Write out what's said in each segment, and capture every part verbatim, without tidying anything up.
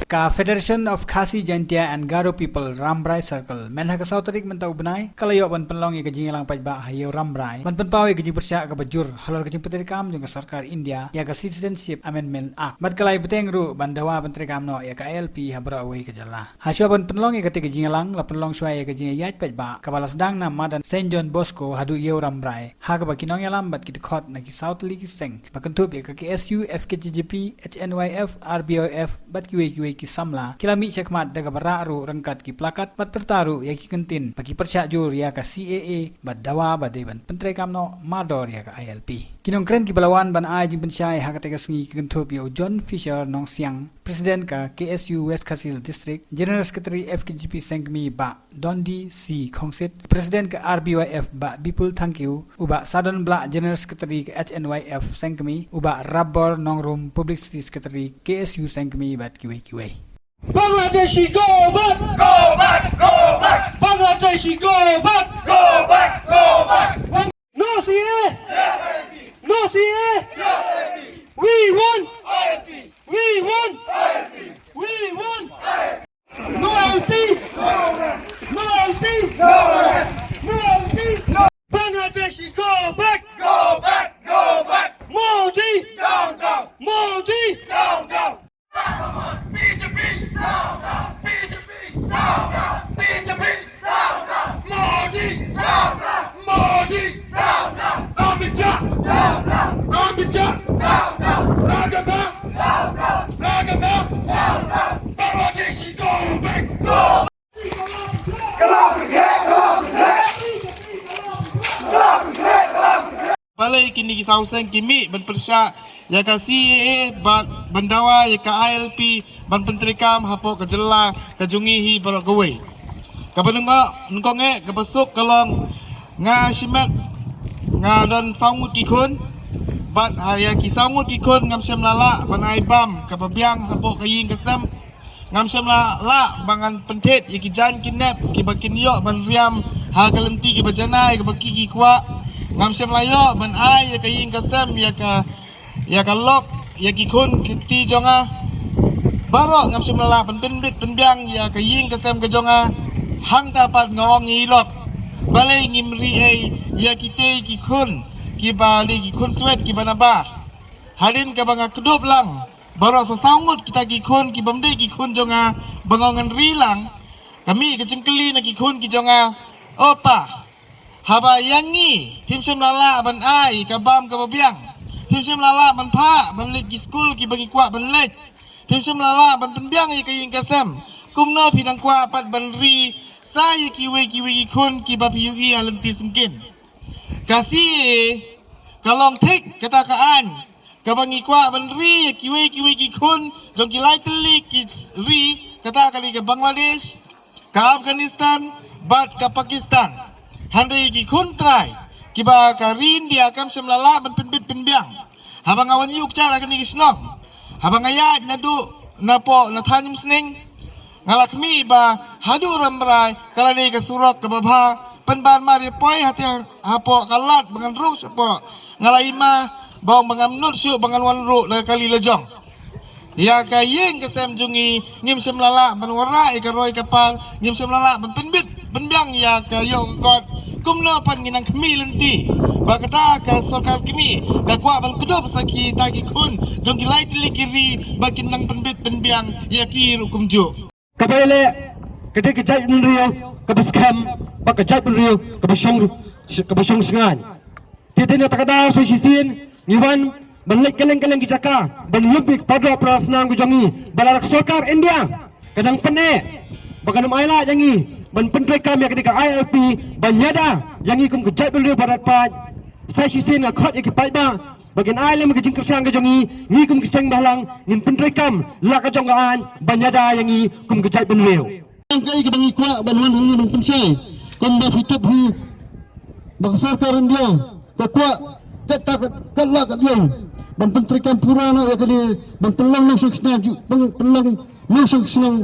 Ka Federation of Khasi Jaintia and Garo People Rambrai Circle mynha ka saw tarik mynta u bnai ka la ïoh ban pynlong ïa ka jingïalang paidbah ha Ïew Rambrai ban pynpaw ïa ka jingpyrshah kaba jur halor ka jingpyntreikam jong ka sorkar India ïa ka Citizenship Amendment Act bad ka la ïa bteng ruh ban dawa ban treikam noh ïa ka I L P ha baroh kawei ka jylla. Hashwa ban pynlong ïa katei ka jingïalang la pynlong shwa ïa ka jingïaid paidbah kaba la sdang na madan Saint John Bosco haduh Ïew Rambrai ha kaba ki nongïalam bad ki dkhot na ki saw tylli ki seng ba kynthup ïa ka K S U, F K J G P, H N Y F, R B Y F bad kiwei kiwei ki samla ki la mih shakhmat da kaba rah ruh ryngkat ki plakat bad pyrta ruh ïa ki kyntien ba ki pyrshah jur ïa ka C A A bad dawa ba dei ban pyntreikam noh mardor ïa ka I L P. Ki nongkren kiba la wan ban ai jingpynshai ha katei ka sngi ki kynthup ïa u John Fisher Nongsiang, President ka K S U West Khasi Hills District, General Secretary F K J P Sengkmie Bah Dondi C Khongsit, President ka R B Y F Bah Bipul Thangkhiew, u Bah Sadon Blah General Secretary ka H N Y F Sengkmie, u Bah Rabbor Nongrum Publicity Secretary K S U Sengkmie bad kiwei kiwei. Bangladeshi, go back! Go back! Go back! Bangladeshi, go back! Go back! Go back! No C A A! No C A A! We want! We want! We want! No I L P! No I L P! No I L P! Bangladeshi, go back! Go back! Go back! Modi! Down, down! Modi! Down, down! B J P down, down! B J P down, down! B J P down, down! Modi down, down! Modi down, down! Amit Shah down, down! Amit Shah down, down! Rajatha down, down! Rajatha down, down! Bangladeshi, go back! Go! Balei kine ki saw seng ki mih ban pyrshah ïa ka C A A bad ban dawa ïa ka I L P ban pyntreikam hapoh ka jylla ka jong ngi hi baroh kawei. Kaba nyngkong, nyngkong eh kaba suk ka long nga shimet nga don saw ngut ki khun bad ha ïa ki saw ngut ki khun ngam shym la lah ban ai bam kaba biang hapoh ka ïing ka sem. Ngam shym la lah ba ngan pynthied ïa ki jaiñ ki nep kiba kin ïoh ban riam ha ka lynti kiba janai kaba ki ki kwah. Ngam shym la ïoh ban ai ïa ka ïing ka sem ïa ka, ïa ka lok ïa ki khun ki kti jong nga. Baroh ngam shym la lah ban pynbit pynbiang ïa ka ïing ka sem ka jong nga. Hangta pat nga ong ïa i lok, balei ngim ri ei ïa kitei ki khun kiba dei ki khun swet kiba na bar. Hadien kaba nga kdup lang baroh sa saw ngut kita ki khun ki bym dei ki khun jong nga ba nga ngan ri lang. Ka mih ka jingkylli na ki khun ki jong nga, "O pa, haba ïa ngi phim shym la lah ban ai ka bam kaba biang, phim shym la lah ban phah ban leit ki skul kiba ngi kwah ban leit, phim shym la lah ban pynbiang ïa ka ïing ka sem, kumno phi dang kwah pat ban ri sa ïa kiwei kiwei ki khun kiba phi ïohi ha lynti syngkien?" Ka C A A ka long thik kata ka aiñ kaba ngi kwah ban ri ïa kiwei kiwei ki khun jong ki lai tylli ki ri, kata ka dei ka Bangladesh, ka Afghanistan bad ka Pakistan. Hynrei ki khun trai kiba ka ri India kam shym la lah ban pynbit pynbiang. Haba nga wan ïuh kjat ha kane ka shnong, haba nga ïaid naduh napoh na thaiñ Umsning, nga la khmih ba haduh Rambrai ka la dei ka surok kaba bha, pynban mar ïa poi hangtei hapoh ka lad ba ngan rung shapoh, nga la ïa ma ba ong ba ngam nud shuh ba ngan wan ruh na ka kali lajong. Ïa ka ïing ka sem jong ngi ngim shym la lah ban wanrah ïa ka roi ka par, ngim shym la lah ban pynbit pynbiang ïa ka ïoh ka kot. Kumno pat ngi nang khmih lynti ba kata ka sorkar kmie ka kwah ban kdup sa kita ki khun jong ki lai tylli ki ri ba kin nang pynbit pynbiang ïa ki ruh kumjuh. Kaba ïaleh ka dei ka jaitbynriew kaba skhem bad ka jaitbynriew kaba shong, kaba shong shngaiñ. Te dei na kata ka daw sa shisien ngi wan ban leit kylleng kylleng ki jaka ban ïuh bit padrop para snam ka jong ngi ba lada ka sorkar India ka dang pyneh ba kan ym ailad ïa ngi ban pyntreikam ïa ka dei ka I L P ban ïada ïa ngi kum ka jaitbynriew ba rat paid. Sa shisien nga khot ïa ki paidbah ba kin ai lem ka jingkyrshan ka jong ngi, ngi kum ki seng bhalang ngin pyntreikam la ka jong ka aiñ ban ïada ïa ngi kum ka jaitbynriew. Tang kaei kaba ngi kwah ban wan hangne ban pynshai, kumba phi tip hi ba ka sorkar India ka kwah kat ta kat la kat ïeng ban pyntreikam pura noh ïa kane, ban pynlong nongshong shnong ju, pyn-, pynlong nongshong shnong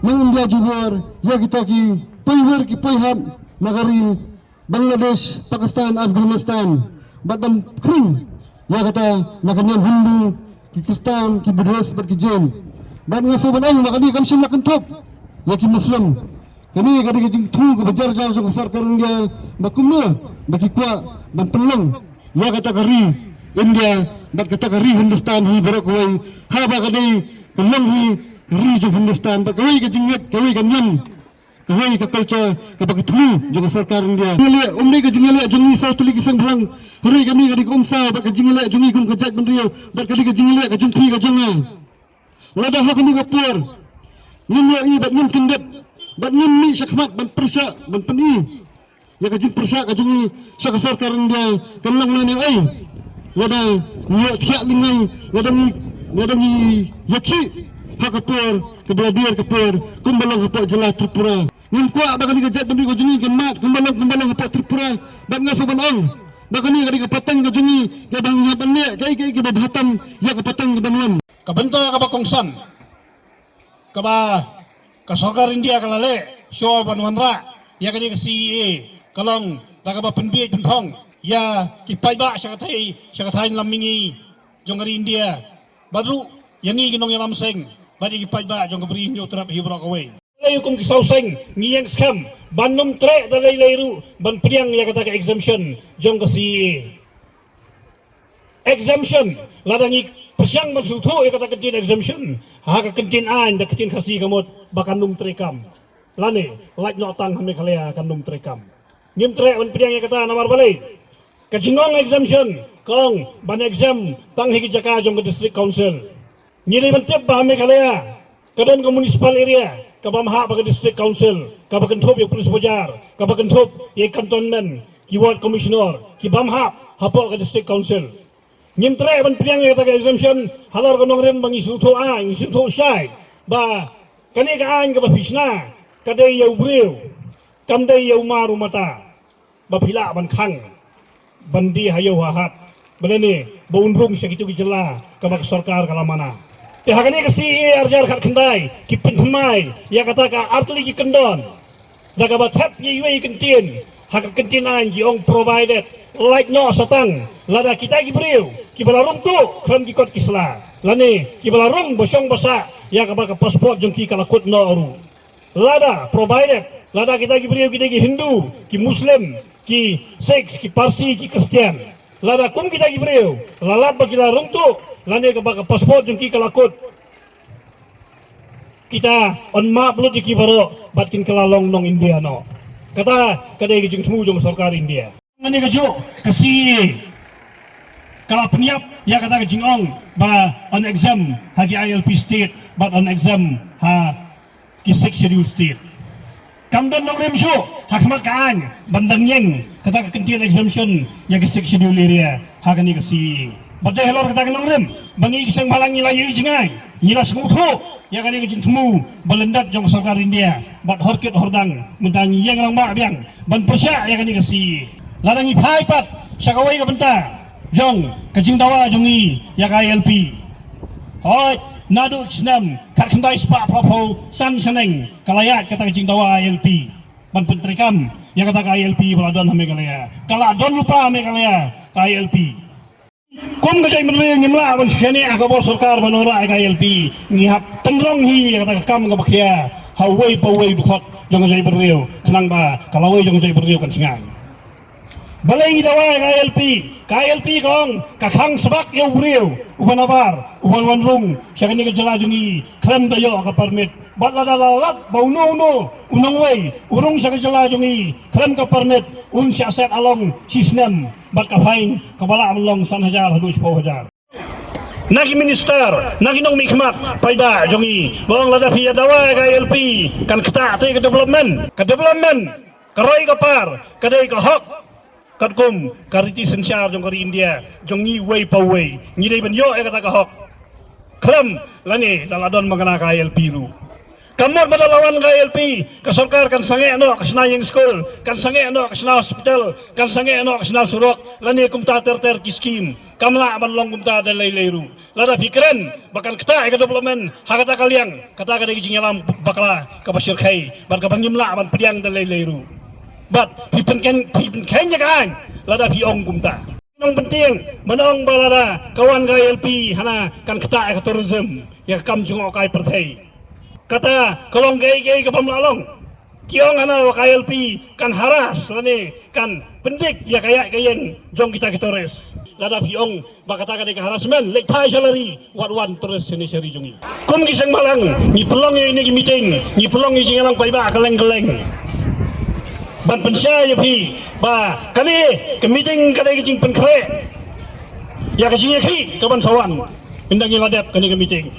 nong India jubor ïa kita ki poi wir ki poi hap na ka ri Bangladesh, Pakistan, Afghanistan, bad ban khring ïa kata na ka niam Hindu, ki Khristan, ki Buddhist bad ki Jain. Bad nga sngewbha ban ong ba kane kam shym la kynthup ïa ki Muslim. Kane ka dei ka jingthmu kaba jar jar jong ka sorkar India ba kumno ba ki kwah ban pynlong ïa kata ka ri India bad kata ka ri Hindustan hi baroh kawei. Haba ka dei ka long hi ri jong Hindustan bad kawei ka jingngeit, kawei ka niam, kawei ka culture kaba ka thmu jong ka sorkar India. Ka jingïaleh, ym dei ka jingïaleh jong ngi saw tylli ki seng bhalang. Hynrei kane ka dei ka umsaw bad ka jingïaleh jong ngi kum ka jaitbynriew bad ka dei ka jingïaleh ka jong phi ka jong nga. Lada ha kane ka por ngim ïohi bad ngim kyndit bad ngim mih shakhmat ban pyrshah ban pyni ïa ka jingpyrshah ka jong ngi sha ka sorkar India, kan long lane ei. Lada ngi ïoh thiah lyngngai, lada ngi, lada ngi ïakhih ha ka por kaba la dier ka por kumba long hapoh jylla Tripura. Ngim kwah ba kane ka jaitbynriew ka jong ngi kan mad kumba long, kumba long hapoh Tripura. Bad nga sngewbha ban ong ba kane ka dei ka pateng ka jong ngi kaba ngi hap ban leh kaei kaei kaba bha tam ïa ka pateng kaba wan. Ka bynta kaba kongsan kaba ka sorkar India ka la leh shuwa ban wanrah ïa kane ka C A A ka long da kaba pynbiej pynthong ïa ki paidbah sha ka thaiñ, sha ka thaiñ lam mihngi jong ka ri India bad ruh ïa ngi ki nongïalam seng bad ïa ki paidbah jong ka Bri Hynñiewtrep hi baroh kawei. Lei kum ki saw seng ngi ïeng skhem ban ym treh da lei lei ruh ban pdiang ïa kata ka exemption jong ka C A A. Exemption, lada ngi pyrshang ban sngewthuh ïa kata ka ktien exemption ha ka ktien aiñ da ka ktien Khasi ka mut ba kan ym treikam. Lane lait noh tang ha Meghalaya kan ym treikam. Ngim treh ban pdiang ïa kata namar balei? Ka jingong exemption ka ong ban exempt tang ha ki jaka jong ka District Council. Ngi dei ban tip ba ha Meghalaya ka don ka municipal area ka bam hap ha ka District Council, kaba kynthup ïa ka Police Bazar, kaba kynthup ïa ka Cantonment, ki Ward Commissioner ki bam hap hapoh ka District Council. Ngim treh ban pdiang ïa kata ka exemption halor ka nongrim ba ngi sngewthuh aiñ, ngi sngewthuh shai ba kane ka aiñ kaba phi shna ka dei ïa u briew, kam dei ïa u mar u mata ba phi lah ban khang ban die ha ïew ha hat, ba lane ba un rung sha kitu ki jylla kaba ka sorkar ka la mana. Te ha kane ka C A A ar hajar khatkhyndai ki pynthymmai ïa kata ka artylli ki kyndon da kaba thep ïa iwei i kyntien. Ha ka kyntien aiñ ki ong provided, lait noh sa tang lada kita ki briew kiba la rung tuh khlem ki kot ki sla lane kiba la rung ba shong ba sah ïa kaba ka passport jong ki ka la kut noh ruh. Lada, provided lada kita ki briew ki dei ki Hindu, ki Muslim, ki Sikhs, ki Parsi, ki Khristian, lada kum kita ki briew la lap ba ki la rung tuh lane kaba ka passport jong ki ka la kut, kita yn map lut ïa ki baroh bad kin kylla long nong India noh. Kata ka dei ka jingthmu jong ka sorkar India. Ngan ïa kajuh ka C A A ka la pynïap ïa kata ka jingong ba yn exempt ha ki I L P state bad yn exempt ha ki Sixth Schedule state. Kam don nongrim shuh ha khmat ka aiñ ban dang ïeng kata ka kyntien exemption ïa ki Sixth Schedule area ha kane ka C A A. Bad dei halor kata ka nongrim ba ngi ki seng bhalang ngi la ïohi jngai, ngi la sngewthuh ïa kane ka jingthmu ba lyndet jong ka sorkar India bad hor kit hor dang mynta ngi ïeng rangbah biang ban pyrshah ïa kane ka C A A. Lada ngi phai pat sha kawei ka bynta jong ka jingdawa jong ngi ïa ka I L P. Hooid, naduh ki snem khatkhyndai spah phra phew san shaneng ka la ïaid kata ka jingdawa I L P ban pyntreikam ïa kata ka I L P ba la don ha Meghalaya. Ka la don lypa ha Meghalaya ka I L P. Kum ka jaitbynriew ngim lah ban shu shaniah ha ka bor sorkar ban wanrah ïa ka I L P. Ngi hap tynrong hi ïa kata ka kam kaba khia ha uwei pa uwei u dkhot jong ka jaitbynriew khnang ba ka lawei jong ka jaitbynriew kan sngap. Balei ngi dawa ïa ka I L P? Ka I L P ka ong ka khang sbak ïa u briew uba nabar uban wan rung sha kane ka jylla jong ngi khlem da ïoh ka permit. Bad lada la lap ba uno uno u nongwei u rung sha ka jylla jong ngi khlem ka permit, un shah set along shi snem bad ka fine kaba lah ban long san hajar haduh shiphew hajar. Na ki minister, na ki nongmihkhmat paidbah jong ngi, ba ong lada phi ïa dawa ïa ka I L P kan ktah te ka development. Ka development ka roi ka par ka dei ka hok. Katkum ka riti synshar jong ka ri India jong ngi uwei pa uwei, ngi dei ban ïoh ïa kata ka hok. Khlem lane da la don ma kane ka I L P ruh. Ka mut ba da la wan ka I L P, ka sorkar kan sangeh noh ka shna ïing skul, kan sangeh noh ka shna hospital, kan sangeh noh ka shna surok, lane kumta ter ter ki skim. Kam lah ban long kumta da lei lei ruh. Lada phi kren ba kan ktah ïa ka development ha kata ka liang, kata ka dei ka jingïalam bakla kaba shyrkhei bad kaba ngim lah ban pdiang da lei lei ruh. Bad phi pynkheiñ, phi pynkheiñ ïa ka aiñ lada phi ong kumta. Nongpyntieng, mynta ong ba lada ka wan ka I L P hana kan ktah ïa ka tourism, ïa ka kam jngohkai pyrthei. Kata ka long kaei kaei ka bym lah long. Ki ong hana ba ka I L P kan harass lane kan pyndik ïa ka ïaid ka ïeng jong kita ki tourist. Lada phi ong ba kata ka dei ka harassment, leit phai sha la ri, wat wan tourist shane sha ri jong ngi. Kum ki seng bhalang, ngi pynlong ïa kine ki meeting, ngi pynlong ïa ki jingïalang paidbah kylleng kylleng. Ban pynshai ïa phi ba kane ka meeting ka dei ka jingpynkhreh ïa ka jingïakhih kaban sa wan. Ynda ngi la dep kane ka meeting,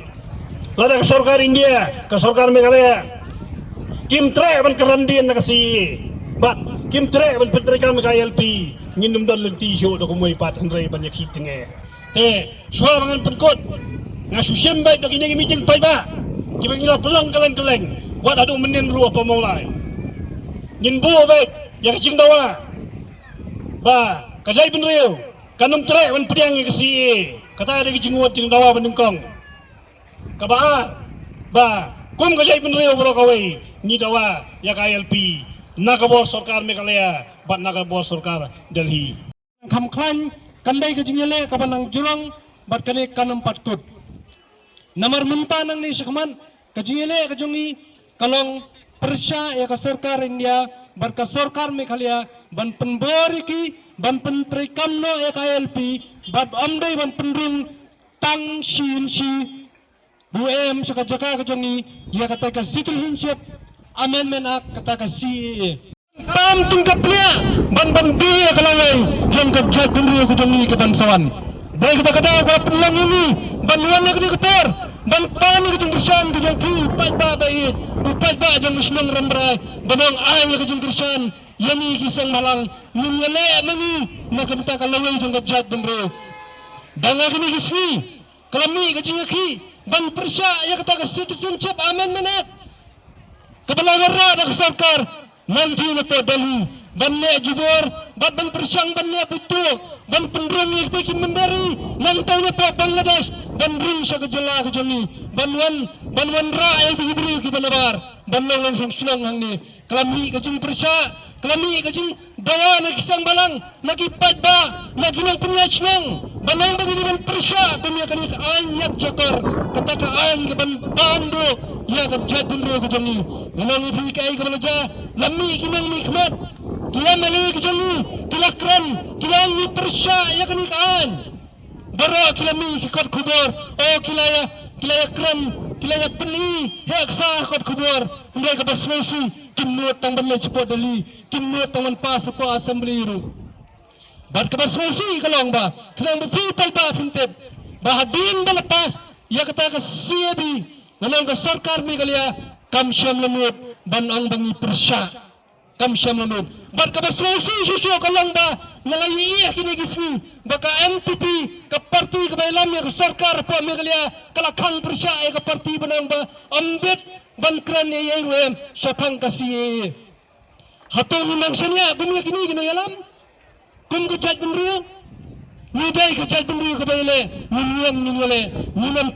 lada ka sorkar India, ka sorkar Meghalaya kim treh ban kren dien na ka C A A bad kim treh ban pyntreikam ïa ka I L P, ngin ym don lynti shuh da kumwei pat hynrei ban ïakhih tynge. Te shuwa ba ngan pynkut, nga shu shim beit da kine ki meeting paidbah kiba ngi la pynlong kylleng kylleng, wat haduh mynnin ruh, Bah Mawlai. Ngin buh beit ïa ka jingdawa ba ka jaitbynriew kan ym treh ban pdiang ïa ka C A A. Kata dei ka jingmut jingdawa banyngkong. Kaba ar, ba kum ka jaitbynriew baroh kawei ngi dawa ïa ka I L P na ka bor sorkar Meghalaya bad na ka bor sorkar Delhi. Kham khlaiñ, kan dei ka jingïaleh kaba nang jrong bad kane kan ym pat kut. Namar mynta nangne shakhmat ka jingïaleh ka jong ngi ka long pyrshah ïa ka sorkar India bad ka sorkar Meghalaya ban pynbor ïa ki ban pyntreikam noh ïa ka I L P bad ym dei ban pynrung tang shi inshi ba u em sha ka jaka ka jong ngi ïa kata ka Citizenship Amendment Act, kata ka C A A. Tam tyngkap pliah ban ban beh ïa ka lawei jong ka jaitbynriew ka jong ngi kaban sa wan. Dei kata ka daw kaba pynlong ïa ngi ban wan ha kane ka por ban pan ïa ka jingkyrshan ka jong phi paidbah ba ïeit, u paidbah jong ka shnong Rambrai, ban ong ai ïa ka jingkyrshan ïa ngi ki seng bhalang, ngin ïaleh ma ngi na ka bynta ka lawei jong ka jaitbynriew. Dang ha kine ki sngi ka la mih ka jingïakhih ban pyrshah ïa kata ka Citizenship Amendment Act kaba la wanrah da ka sorkar nangtei na pdeng Delhi, ban leh jubor bad ban pyrshang ban leh buit tuh ban pynrung ïa kita ki mynder ri nangtei na pdeng Bangladesh ban rung sha ka jylla ka jong ngi, ban wan, ban wanrah ïa kita ki briew kiba nabar ban long nongshong shnong hangne. Ka la mih ka jingpyrshah, ka la mih ka jingdawa na ki seng bhalang, na ki paidbah, na ki nongpynïaid shnong, ban ong ba ngi dei ban pyrshah kum ïa kane ka aiñ ñiad jakor, kata ka aiñ kaban pan duh ïa ka jaitbynriew ka jong ngi. Ngi ong ïa phi kaei kaba la jia, la mih ki nongmihkhmat, ki M L A ka jong ngi ki la kren, ki la ong ngi pyrshah ïa kane ka aiñ. Baroh ki la mih ki kot khubor, o ki la ïa, ki la ïa kren, ki la ïa pyni heh ksa kot khubor. Hynrei kaba sngewsih kim nud tang ban leit shapoh Delhi, kim nud tang ban pass shapoh Assembly ruh. Bad kaba sngewsih ka long ba khnang ba phi paidbah phin tip ba hadien ba la pass ïa kata ka C A B, nga ong ka sorkar Meghalaya kam shym la nud ban ong ba ngi pyrshah. Kam shym la nud. Bad kaba sngewsih shuh shuh ka long ba nga la ïohi ha kine ki sngi ba ka N P P, ka party kaba ïalam ïa ka sorkar hapoh Meghalaya, ka la khang pyrshah ïa ka party ba nang ba ym bit ban kren ei ei ruh em shaphang ka C A A. Hato ngim nang shaniah kum ïa kine ki nongïalam? Kum ka jaitbynriew, ngi dei ka jaitbynriew kaba ïaleh, ngin ïeng ngin ïaleh, ngin ym